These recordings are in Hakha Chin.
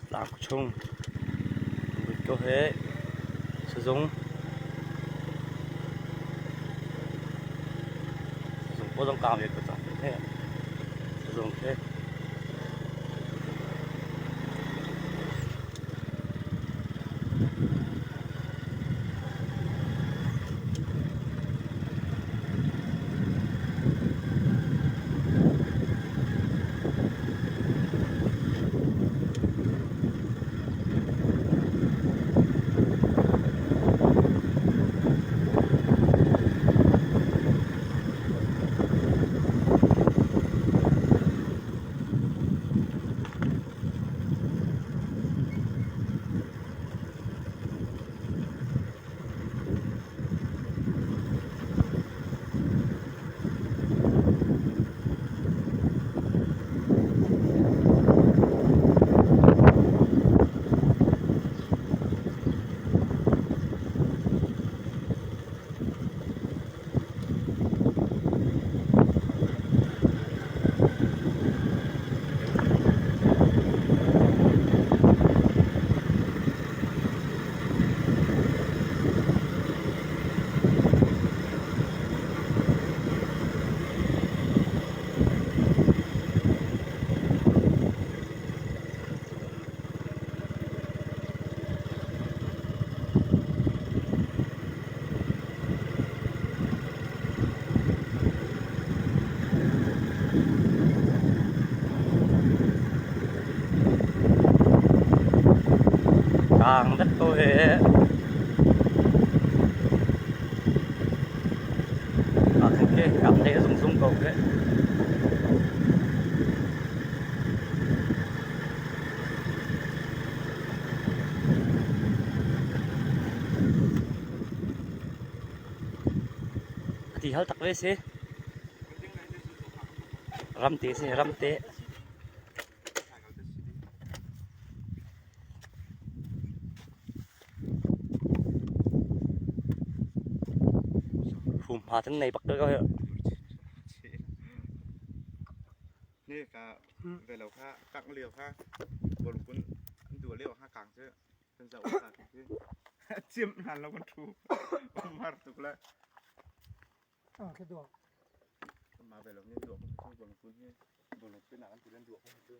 Tlang chung ko he sazung sazung paw zong kang ve ko cang he sazung he. Kang vek ko he. Ah khan ke kap le zung zung ko ke. Ti hal tak ve si. Ramte si ramte. Humhma cun nei bak ko hi. Ni ka velo kha kang lio kha bolkun an dua lio kha kang cu kan zoh kha khi chim hlan lo kan thu mar tuk le Ah, ka dua. Ma velo ni dua kan chu bolkun hi bolkun nak an tu dua kan chu.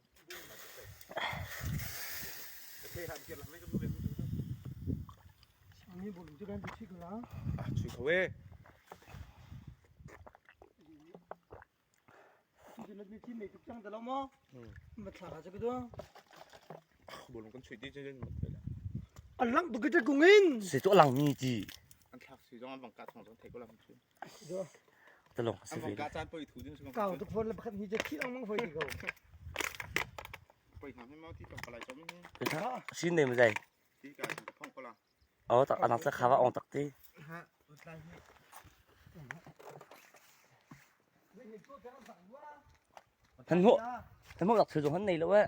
Ani bolung cu kan ti chih ko la. Ah, chui kho e. Bolung kan chui ti chen chen mat la. An lang tu ke kung in. Si tu lang mi ti. An thlak si zong an bang ka thong zong thei ko lam chu. Talong si An bang ve. ka caan poi thu ding sung. Kau tu phone le pakhat ni je thi ang mang foi ti ko. Poi ngam hi mau ti ka palai chom hi. Sin ne ma zai. Ti ka ka phong ko la. Aw tak anak sa khawa ong tak ti. Ha, utlai hi. Han mu han mu lak chu zong han nei lo e.